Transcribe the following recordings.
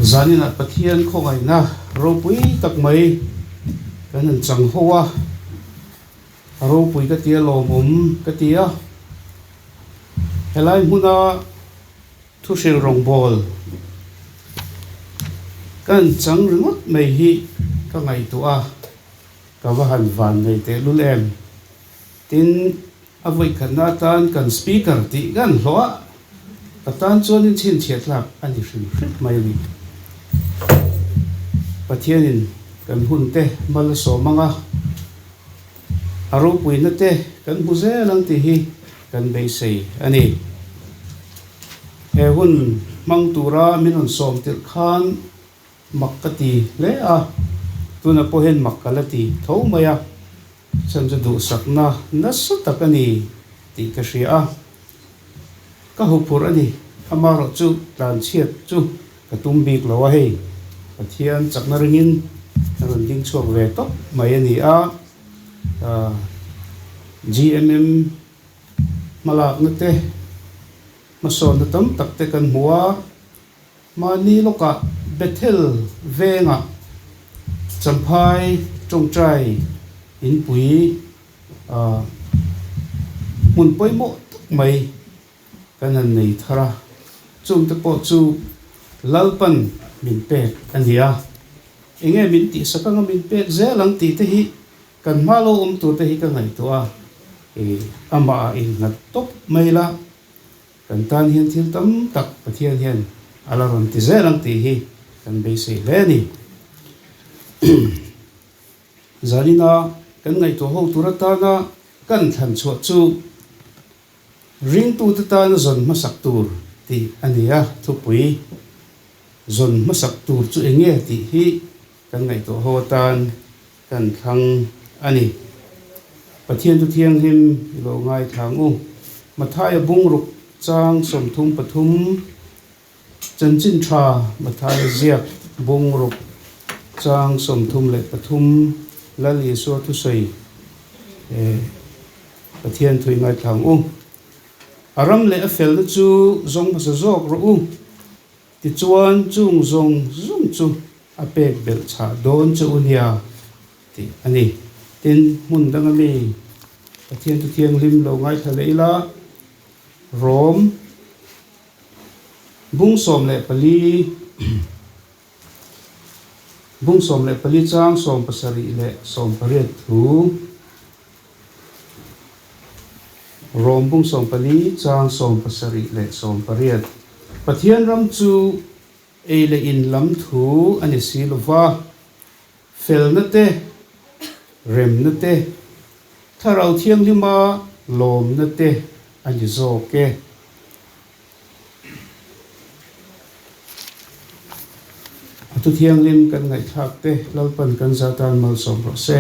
Zaninah Pathian khawngaihna ropui tak mai kan han chang ho a, a ropui ka ti a lawmawm ka ti a. Helai hmuna thuhril rawngbâwl ka han chang ringawt mai hi ka ngaihtuah a, ka va han van nei tehlul em. Tin, a vawikhatna atan kan Speaker tih kan hlawh a, ka tan chuanin chhinchhiah tlak a ni hrim hrim mai a ni. Pathianin kan hunte mal a sawm ang a, a ropuina te kan hmu zel ang tih hi kan beisei a ni. He hun hmang tura min rawn sawm tirh khan mak ka ti hle a, tunah pawh hian mak ka la ti tho mai a. Chhan chu duhsakna nasa tak a ni tih ka hria a, ka huphurh a ni. Amaherawh chu tlanchhiat chu ka tum bik lo a, hei Pathian chakna ringin ka rawn ding chhuak ve tawp mai a ni a, GMM hmalakna te, hmasawnna tam tak te kan hmu a. Mahni lawkah Bethel vengah Champhai tawngtai inpui hmun pawimawh tak mai kan han nei thar a, chungte pawh chu Lalpan min pek a ni a, enge min tihsak anga min pek zel ang tih te hi kan hma lo awm tur te hi ka ngaihtuah a, amah ah innghat tawp mai la. Kan tan hian thil tam tak Pathian hian a la rawn ti zel ang tih hi kan beisei hle a ni. Zanina kan ngaihtuah ho tur atana kan thlan chhuah chu ringtute tana zawn hmasak tur tih a ni a, thupui zawn hmasak tur chu eng nge tih hi kan ngaihtuah ho atan Kan thlang a ni. Pathian chu thianghlim i lo ngaithla ang u. Mathaia bungruk chang 33, Chanchin tha Mathaia ziak bungruk chang 33, Lal Isua thusawi eh Pathian thu i ngaithla ang u. A ram leh a felna chu zawng hmasa zawk rawh u. Tichuan chung zawng zawng chu a pek belh chhah dawn che u nia tih a ni. Tin, hmun danga mi Pathian chu thianghlim lo ngaithla leh ila, Rom bung 14, bung 14 chang 70 leh 18 thu, Rom bung 14 chang 70 leh 18, Pathian ram chu Ei leh in lam thu a ni si lo va, felna te, remna te, Thlarau Thianghlima lawmna te a ni zawk e. A thu thianghlim kan ngaihthlak te Lalpan kan za tan malsawm rawh se.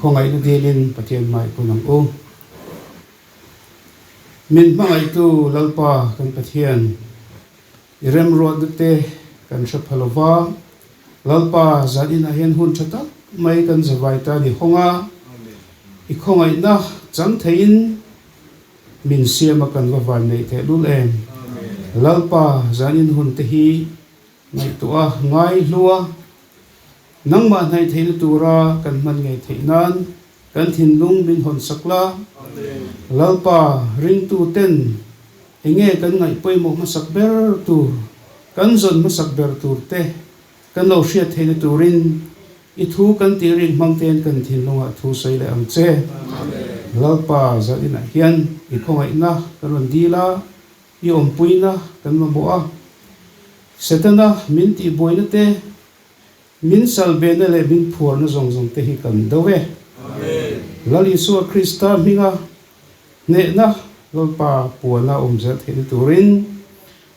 Khawngaihna dilin Pathian hmai kun ang u. Min hmangaihtu Lalpa kan Pathian. I remruatna te kan hre pha lo va, Lalpa zan inah hian hun tha tak mai kan zavai tan i hawng a, i khawngaihna chang theiin min siam a kan va van neih teh lul em. Lalpa zan in hun te hi ngaihtuah a, ngai hlua, nangmah hnaih theihna tura kan hman ngei theih nan Kan thinlung min hawn sak la. Lalpa ringtu ten enge kan ngaih pawimawh hmasak ber tur, kan zawn hmasak ber tur te kan lo hriat theihna turin i thu kan tih rin hmang ten kan thinlungah thu sawi leh ang che. Lalpa zaninah hian i khawngaihna kan rawn dil a, i awmpuina kan mamawh a. Setana min tihbuaina te Min salbehna leh min phuarna zawng zawng te hi kan do e. Lal Isua Krista hminga hnehna Lalpa puana awm zel theihna turin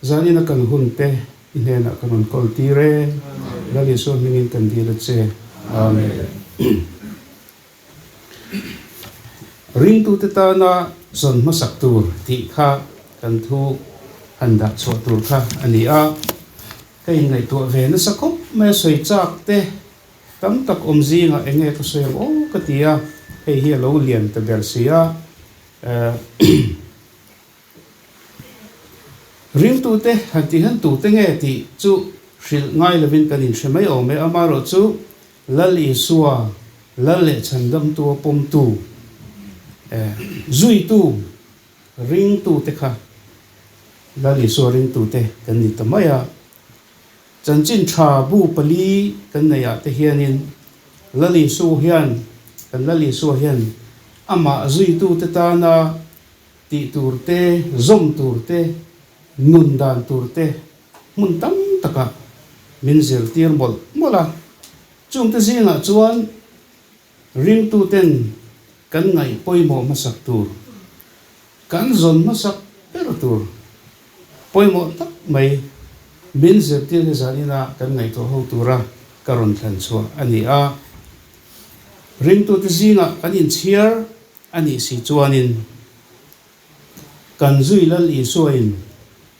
zanina kan hun te i hnenah ka rawn kawl tir e. Lal Isua hmingin kan dil a che. Amen. Ringtute tana zawn hmasak tur tih kha kan thu han dah chhuah tur kha a ni a. Ka inngaihtuah ve nasa khawp mai a, sawi chak te tam tak awm zingah eng nge ka sawi ang aw ka ti a, hei hi a lo lian ta ber si a. Ringtute han tih hian tute nge tih chu hrilh ngai lovin kan inhre mai awm e. Amaherawhchu Lal Isua, Lal leh Chhandamtua pawmtu, zuitu, ringtute kha Lal Isua ringtute kan ni ta mai a. Chanchin tha bu pali kan neih ah te hianin Lal Isua hian, kan Lal Isua hian amah zuitute tana tih tur te, zawm tur te, nun dan tur te hmun tam takah min zirtir mawlh mawlh a. Chungte zingah chuan ringtuten kan ngaih pawimawh hmasak tur, kan zawn hmasak ber tur pawimawh tak mai min zirtir hi zanina kan ngaihtuah ho tura ka rawn thlan chhuah a ni a. Ringtute zingah kan inchhiar a nih si chuanin Kan zui Lal Isuain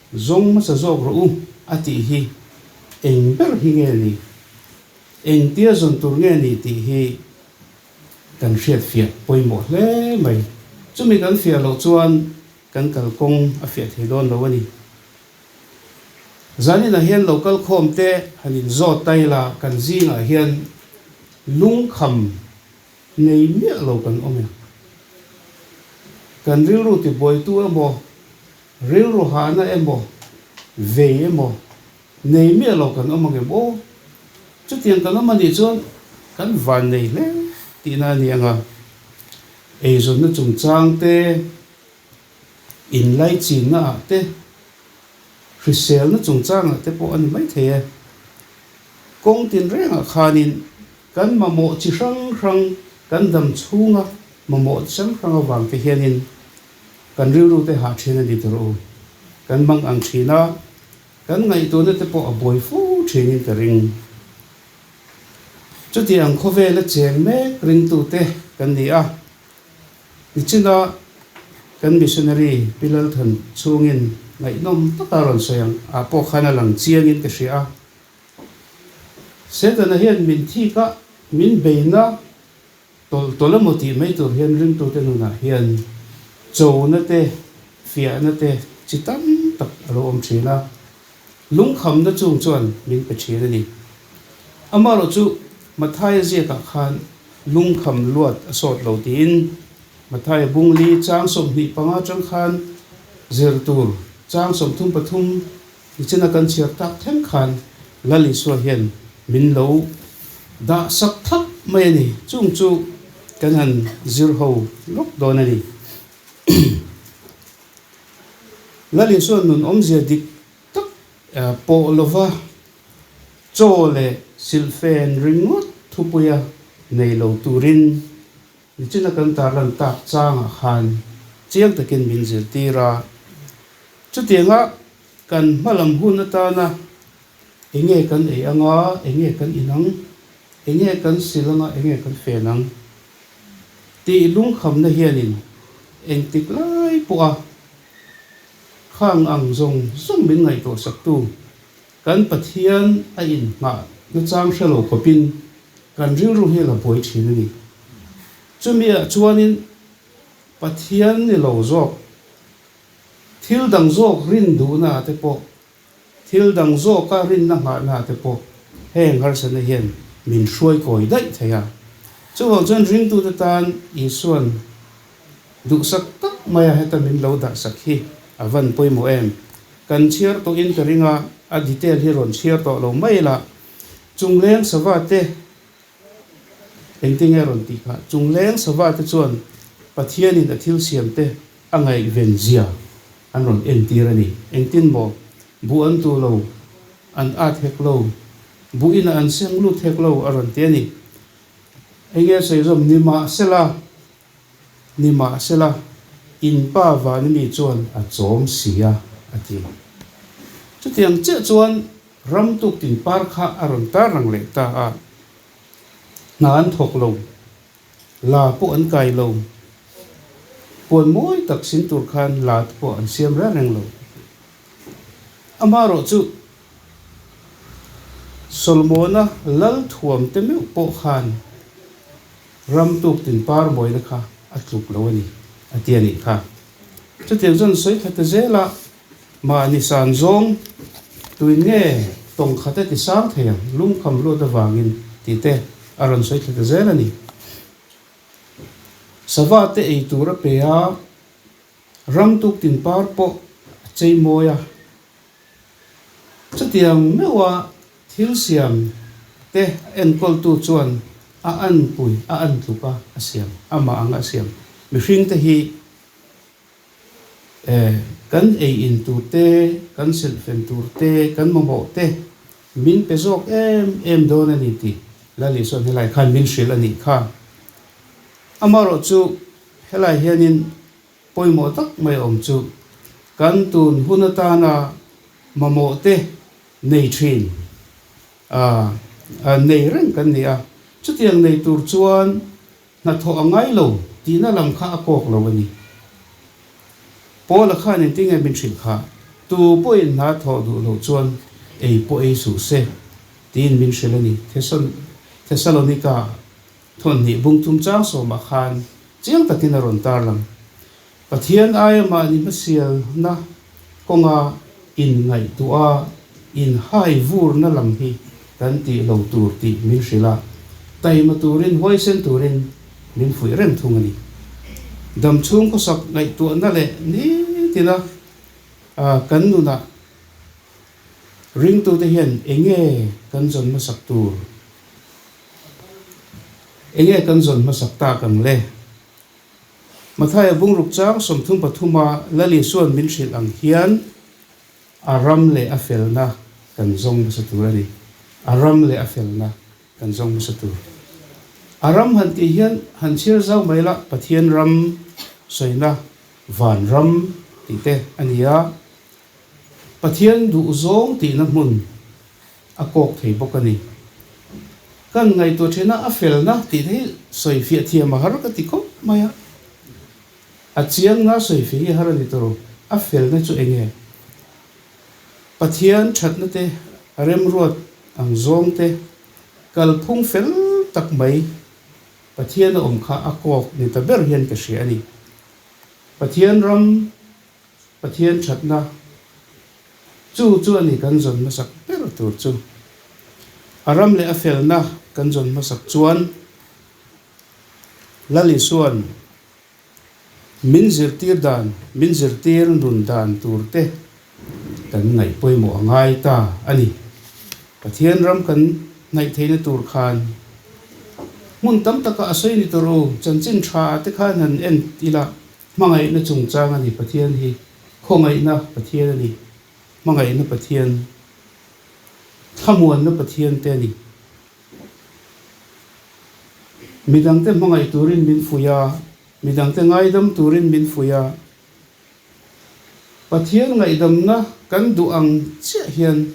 zawng hmasa zawk rawh u a tih hi eng ber hi nge ni? Engtia zawn tur nge ni tih hi kan hriat fiah pawimawh hle mai. Chumi kan fiah loh chuan kan kalkawng a fiah thei dawn lo a ni. Zaninah hian lo kalkhawm te han inzawt ta ila kan zingah hian lungkham Nei miah lo kan awm e. Kan rilru tibuaitu emaw, rilru hahna emaw, vei emaw nei miah lo kan awm angem aw? Chutiang kan awm a nih chuan kan van nei hle tihna a ni ang a. Eizawnna chungchang te, inlaichinna ah te, hriselna chungchangah te pawh a ni maithei e. Kawng tinrengah khanin Kan mamawh chi hrang hrang, kan dam chhunga mamawh chi hrang hrang avang te hianin kan rilru te hah thin a ni tur u. Kan mang ang thin a, kan ngaihtuahna te pawh a buai fo thinin ka ring. Chutiang khawvela cheng mek ringtute kan ni a, nichina kan missionary Pi Lalthan chhungin ngaihnawm taka rawn sawi ang ah pawh khan a lang chiangin ka hria a. Setana hian min thik a, min beina tawlh tawlh emaw tih mai tur hian ringtute nunah hian chona te, fiahna te chi tam tak a lo awm thin a, lungkhamna chung chuan min pe thin a ni. Amaherawh chu Mathaia ziakah khan lungkham luat a sawt lo tiin Mathaia bungli chang 25 atang khan zir tur chang 33 Nichina kan chhiar tak thleng khan Lal Isua hian min lo dah sak thlap mai a ni. Chung chu kan han zir ho lawk dawn a ni. Lal Isua nun awmzia dik tak pawh lova chaw leh silhfen ringawt thupuia nei lo turin Nichina kan tarlan tak changah khan chiang takin min zirtir a. Chutianga kan hmalam hun atana enge kan ei anga, enge kan in ang, enge kan sil anga, enge kan fen ang tih lungkhamna hianin engtik lai pawha khang ang zawng zawng min ngaihtuahsaktu kan Pathian a inhnah nachang hre lo khawpin kan rilru hi la buai thin a ni. Chumiah chuanin Pathian ni lo zawk Thil dang zawk rin duhna ah te pawh, thil dang zawka rinna nghahna ah te pawh heng harsatna hian min hruai kawi daih thei a. Chuvang chuan ringtute tan Isua'n duhsak tak maia heta min lo dahsak hi a van pawimawh em? Kan chhiar tawhin ka ring a, a detail hi rawn chhiar tawh lo mai la. Chungleng sava te Engtin nge rawn tih kha? Chungleng sava te chuan Pathianin a thil siam te a ngaihven zia an rawn entir a ni. Engtin maw? Buh an tu lo, an at hek lo, buh inah an seng lut hek lo a rawn ti a ni. Enge sawi zawm? Nimahsela, nimahsela, in pa vana mi chuan a chawm si a, a ti. Chutiang chiah chuan Ram tuktin par kha a rawn tar rang leh ta a, hna an thawk lo, la pawh an kai lo, puan mawi tak sin tur khan la te pawh an siam reng reng lo. Amaherawh chu Solomona lal thuam te meuh pawh khan ram tuktin par mawina kha a tluk lo a ni, a ti a nih kha. Chutiang chuan sawi thla ta zel a. Mahni san zawng tuin nge tawng khat a ti sang thei ang, lungkham luat avangin tih te a rawn sawi thla ta zel a ni. Sava te ei tur a pe a, ram tuk tin par pawh a chei mawi a. Chutiang meuha thil siam te enkawltu chuan a anpui a an tluk a a siam, amah anga a siam mihring te hi E, kan ei in tur te, kan silhfen tur te, kan mamawh te min pe zawk em em dawn a ni tih Lal Isuan helai khan min hrilh a nih kha. Amaherawh chu helai hianin pawimawh tak mai awm chu kan tun hun atana mamawh te nei thin a, nei reng kan ni a, chutiang nei tur chuan Hnathawh a ngai lo tihna lam kha a kawk lo a ni. Paula khan engtinge min hrilh kha, Tu pawhin hna thawh duh loh chuan ei pawh ei suh se tiin min hrilh a ni. Thesalonika thawnhnih bungthum chang sawmah khan chiang takin a rawn tarlang. Pathian aia mahni hmasialna kawnga inngaihtuah a, inhai vurna lam hi kan tih lo tur tih min hrilh a, taima turin huaisen turin min fuih reng thung a ni. Dam chhung khawsak ngaihtuahna leh nitina kan nunah ringtute hian enge kan zawn hmasak tur, enge kan zawn hmasak tak ang le? Mathaia bungruk chang 33 a Lal Isuan min hrilh ang hian a ram leh a felna kan zawng hmasa tur a ni. A ram leh a felna kan zawng hmasa tur. A ram han tih hian han chhiar zau mai la, Pathian ram sawina van ram tih te a ni a, Pathian duh zawng tihna hmun a kawk thei bawk a ni. Kan ngaihtuah thin a, a felna tih te hi sawi fiah thiam a har ka ti khawp mai a. A chiangna sawi fiah hi a har a ni tawh, a felna chu eng nge? Pathian thatna te, a remruat ang zawng te, kalphung fel tak mai Pathian a awm kha a kawk ni ta ber hian ka hria a ni. Pathian ram Pathian thatna chu chu a ni kan zawn hmasak ber tur chu. A ram leh a felna kan zawn hmasak chuan Lal Isuan min zirtir dan, min zirtir nun dan tur te kan ngaih pawimawh a ngai ta a ni. Pathian ram kan hnaih theihna tur khan hmun tam taka a sawi ni tur u, chanchin tha te khan han en ila Hmangaihna chungchang a ni Pathian hi khawngaihna Pathian a ni, hmangaihna Pathian, thlamuanna Pathian te a ni. Midangte hmangaih turin min fuih a, midangte ngaidam turin min fuih a. Pathian ngaihdamna kan duh ang chiah hian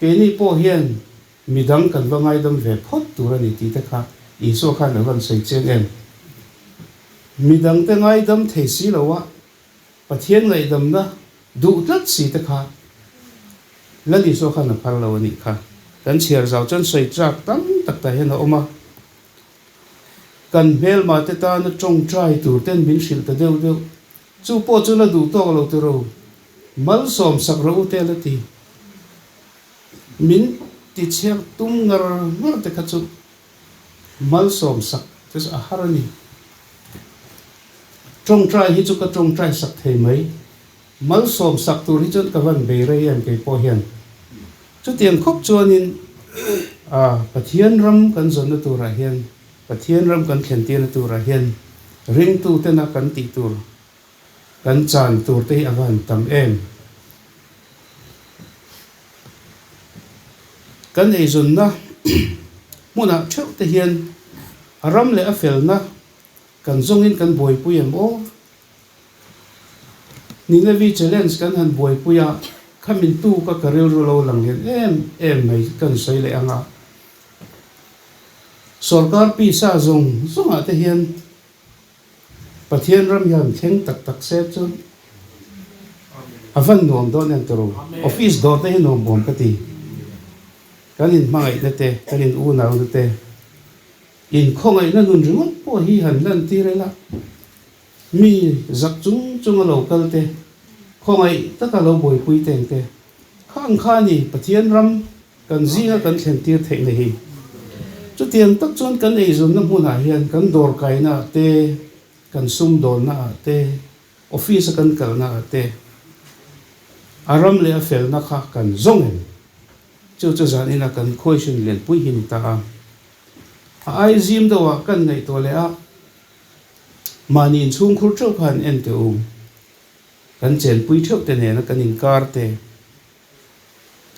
keini pawh hian Midang kan va ngaidam ve phawt tur a ni tih te kha Isua khan a van sawi chiang em? Midangte ngaidam thei si lo a, Pathian ngaihdamna duh tlat si te kha Lal Isua khan a phal lo a nih kha. Kan chhiar zau chuan sawi chak tam tak tah hian a awm a. Kan hmelma te tana tawngtai tur ten min hrilh ta deuh deuh. Chu pawh chu la duh tawk lo tiro. Malsawm sak rawh u te la ti. Min ti chhiar tum ngar ngar te kha chu malsawm sak te chu a har a ni. Tawngtai hi chu ka tawngtai sak thei mai. Malsawm sak tur hi chuan ka van bei rei em kei pawh hian. Chutiang khawp chuanin a Pathian ram kan zawnna turah hian, Pathian ram kan thlentirna turah hian ringtu tena kan tih tur Kan chan tur te hi a van tam em? Kan eizawnna hmunah theuh te hian a ram leh a felna kan zawngin kan buaipui em aw? Ninevi challenge kan han buaipui a, khamin tu ka ka rilru lo lang lian em em mai kan sawi leh ang a. Sorkar pisa zawng zawngah te hian Pathian ram hian thleng tak tak se chu a van nuam dawn em tawrh u. Office dawr te hi nuam awm ka ti. Kan in hmangaihna te, kan in unauna te, in khawngaihna nun ringawt pawh hi han lan tir ila, mi zak chung chunga lo kal te, khawngaih taka lo buaipui teng te. Khang kha a ni Pathian ram kan zinga kan thlen tir theihna hi. Chutiang tak chuan kan eizawnna hmunah hian kan dawr kaina ah te, kan sumdawnna ah te, office a kan kalna ah te a ram leh a felna kha kan zawng em? Chu chu zanina kan question lianpui hi ni ta a. A ai zim deuh ah kan ngaihtuah leh a, mahni inchhungkhur theuh khan en teh u. Kan chenpui theuh te nena kan inkar te,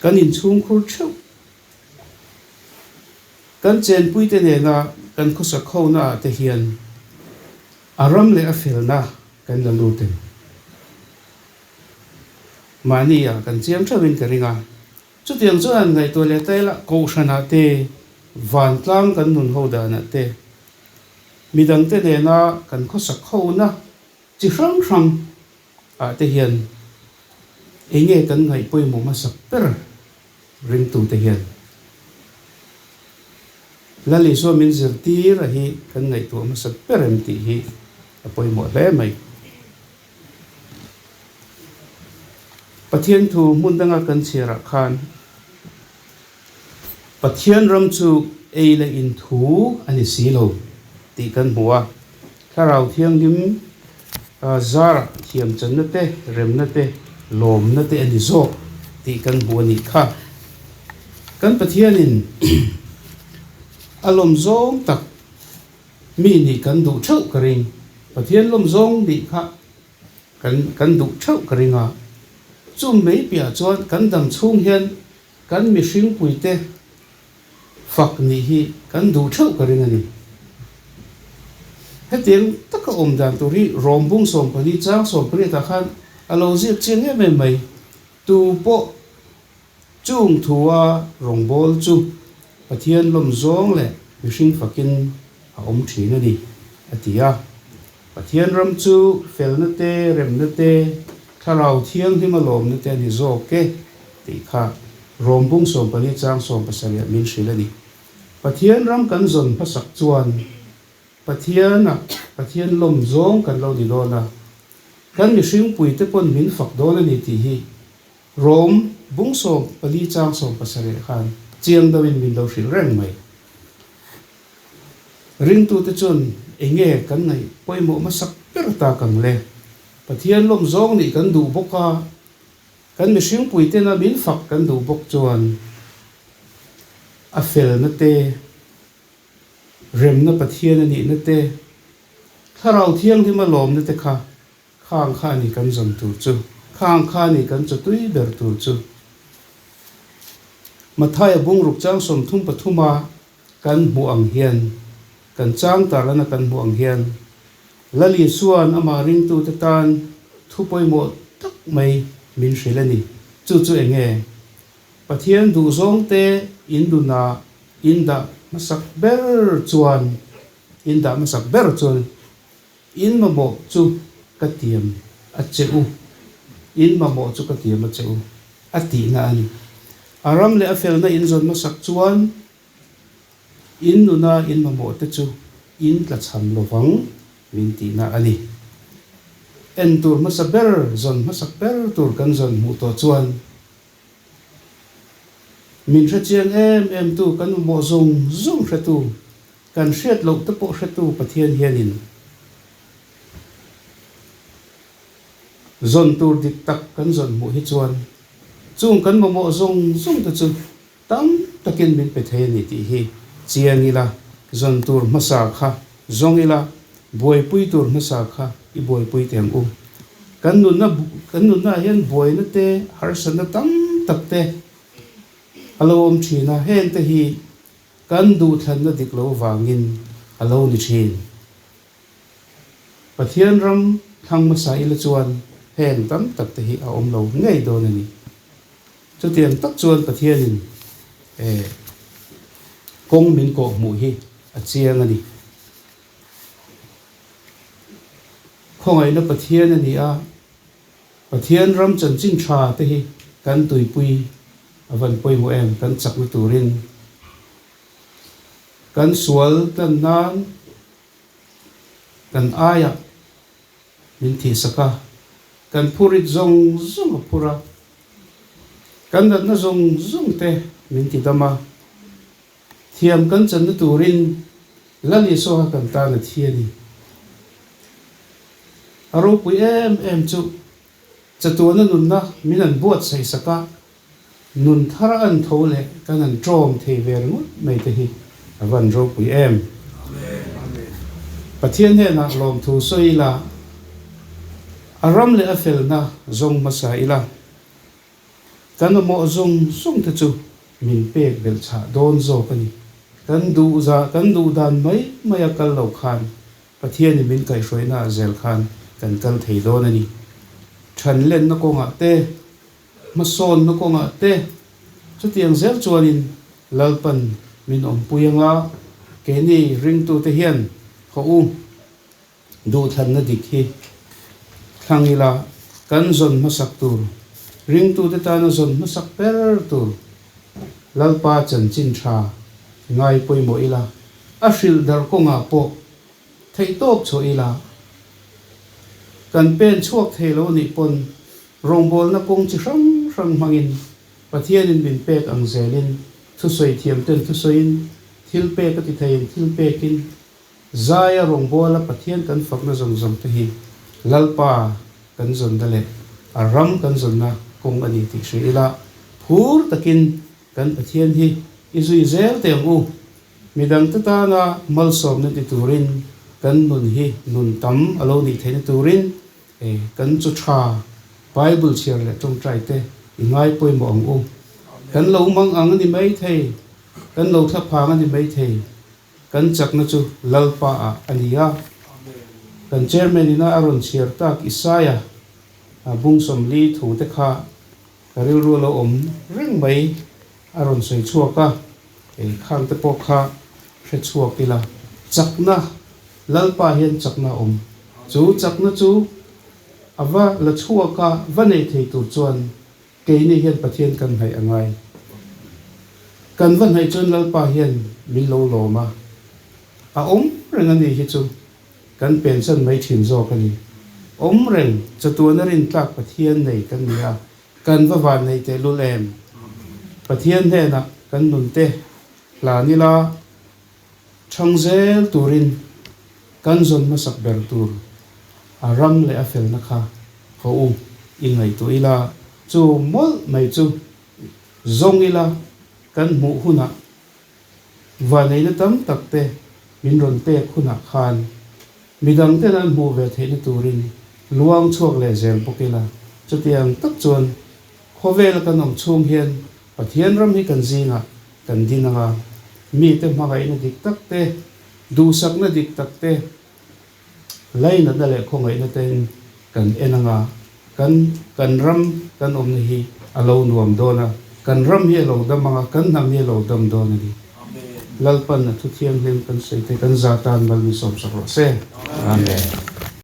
kan inchhungkhur theuh, kan chenpui te nena kan khawsak hona ah te hian a ram leh a felna kan la lut em? Mahni ah kan chiang theuhin ka ring a, chutiang chuan han ngaihtuah leh ta ila Kohhran ah te, vantlang kan nun ho dan ah te, midangte nena kan khawsak hona Chi hrang hrang ah te hian eng nge kan ngaih pawimawh hmasak ber ringtu te hian Lal Isua min zirtir a hi kan ngaihtuah hmasak ber em tih hi a pawimawh hle mai. Pathian thu hmun danga kan chhiar ah khan Pathian ram chu ei leh in thu a ni si lo tih kan hmu a. Thlarau Thianghlim zarah thiamchanna te, remna te, lawmna te a ni zawk tih kan hmu a nih kha. Kan Pathianin a lawm zawng tak mi nih kan duh theuh ka ring. Pathian lawm zawng nih kha kan kan duh theuh ka ring a. Chung mai piah chuan kan dam chhung hian Kan mihringpuite fak nih hi kan duh theuh ka ring a ni. Hetiang taka awm dan tur hi Rawmbung 14 chang 18 ah khan a lo ziak chiang em em mai. Tu pawh chung thua rawngbâwl chu Pathian lawm zawng leh mihring fakin a awm thin a ni, a ti a. Pathian ram chu felna te, remna te, Thlarau Thianghlima lawmna te a ni zawk e, tih kha Rawmbung 14 chang 17 ah min hrilh a ni. Pathian ram kan zawn hmasak chuan Pathianah Pathian lawm zawng kan lo ni dawn a, kan mihringpuite pawn min fak dawn a ni tih hi Rom bung 14 chang 17 khan chiang deuhin min lo hrilh reng mai. Ringtute chuan eng nge kan ngaih pawimawh hmasak ber tak ang le? Pathian lawm zawng nih kan duh bawk a, kan mihringpui tena min fak kan duh bawk chuan a felna te, remna Pathian a nihna te, Thlarau Thianghlima lawmna te kha Khang kha a ni kan zawm tur chu. Khang kha a ni kan chawtui ber tur chu. Mathaia bungruk chang 33 a kan hmuh ang hian, kan chang tarlana kan hmuh ang hian, Lal Isua'n amah ringtute tan thu pawimawh tak mai min hrilh a ni. Chu chu eng nge? Pathian duhzawngte in nunah in dah hmasak ber chuan, in dah hmasak ber chuan In mamawh chu ka tiam a che u, in mamawh chu ka tiam a che u, a tihna a ni. A ram leh a felna in zawn hmasak chuan in nuna in mamawh te chu in tlachham lovang min tihna a ni. En tur hmasa ber, zawn hmasak ber tur kan zawn hmuh tawh chuan min hrechiang em em tu kan mamawh zawng zawng hretu Kan hriat loh te pawh hretu Pathian hianin zawn tur dik tak kan zawn hmuh hi chuan chung kan mamawh zawng zawng te chu tam takin min pe thei a ni tih hi chiang ila, zawn tur hmasa kha zawng ila, buaipui tur hmasa kha i buaipui teh ang u. Kan nunna kan nunnaah hian buaina te, harsatna tam tak te a lo awm thin a, heng te hi Kan duhthlanna dik lo vangin a lo ni thin. Pathian ram thlang hmasa ila chuan heng tam tak te hi a awm lo ngei dawn a ni. Chutiang tak chuan Pathianin eh kawng min kawh hmuh hi a chiang a ni. Khawngaihna Pathian a ni a, Pathian ram chanchin tha te hi kan tuipui a van pawimawh em kan chakna turin kan sual tlan nan kan aiah min thihsak a, kan phurit zawng zawng a phur a. Kan natna zawng zawng te min ti dam a, thiam kan channa turin Lal Isua kha kan tan a thi a ni. A ropui em em chu chatuana nunna min an buatsaih sak a, nun thar a an tho leh kan an ṭawm thei ve ringawt mai te hi a van ropui em. Pathian hnenah lawmthu sawi ila, a ram leh a felna zawng hmasa ila, Kan mamawh zawng zawng te chu min pek belh chhah dawn zawk a ni. Kan duh zah, kan duh dan mai mai a kal lo khan Pathianin min kaihhruaina ah zel khan kan kal thei dawn a ni. Than lenna kawngah te, hmasawnna kawngah te chutiang zel chuanin Lalpan min awmpui anga keini ringtute hian haw u. Duhthlanna dik hi thlang ila kan zawn hmasak tur, ringtute tana zawn hmasak ber tur Lalpa chanchin tha ngai pawimawh ila, a hrilh darh kawngah pawh theihtawp chhuah ila, kan pen chhuak thei lo nih pawn rawngbawlna kawng chi hrang hrang hmangin Pathianin min pek ang zelin thusawi thiamten thusawiin, thil pek a ti theiin thil pekin, Zaia rawngbawla Pathian kan fakna zawng zawng te hi Lalpa kan zawnna leh a ram kan zawnna kawng a ni tih hria ila, phur takin kan Pathian hi i zui zel teh ang u. Midangte tana malsawmna ti turin kan nun hi nun tam a lo nih theihna turin kan chu tha Bible chhiar leh tawngtai te i ngai pawimawh ang u. Kan lo mang ang a ni maithei, kan lo thlaphang a ni maithei. Kan chakna chu Lalpa ah a ni a. Kan Chairman ina a rawn chhiar tak Isaia bung 40 thu te kha ka rilru a lo awm reng mai a rawn sawi chhuak a, ei khang te pawh kha hre chhuak ila. Chakna, Lalpa hian chakna a awm. Chu chakna chu a va la chhuak a, va nei thei tur chuan Keini hian Pathian kan hnaih a ngai. Kan va hnaih chuan Lalpa hian min lo lawm a, a awm reng a ni hi chu kan pensan mai thin zawk a ni. Awm reng, chatuana rintlak Pathian nei kan ni a, kan va van neih tehlul em? Pathian hnenah kan nunte hlan ila, Chhang zel turin kan zawn hmasak ber tur a ram leh a felna kha haw u i ngaihtuah ila, chu mawlh mai chu zawng ila kan hmuh hunah vaneina tam tak te min rawn pek hunah khan midang ten an hmuh ve theihna turin luang chhuak leh zel bawk ila, chutiang tak chuan khawvela kan awm chhung hian Pathian ram hi kan zingah kan din anga mite hmangaihna dik tak te, duhsakna dik tak te, lainatna leh khawngaihna tein kan en anga kan kan ram kan awmna hi a lo nuam dawn a, kan ram hi a lo dam anga kan hnam hi a lo dam dawn a ni. Lalpan a thu thianghlim kan sawi te kan za tan mal min sawmsak rawh se. Amen.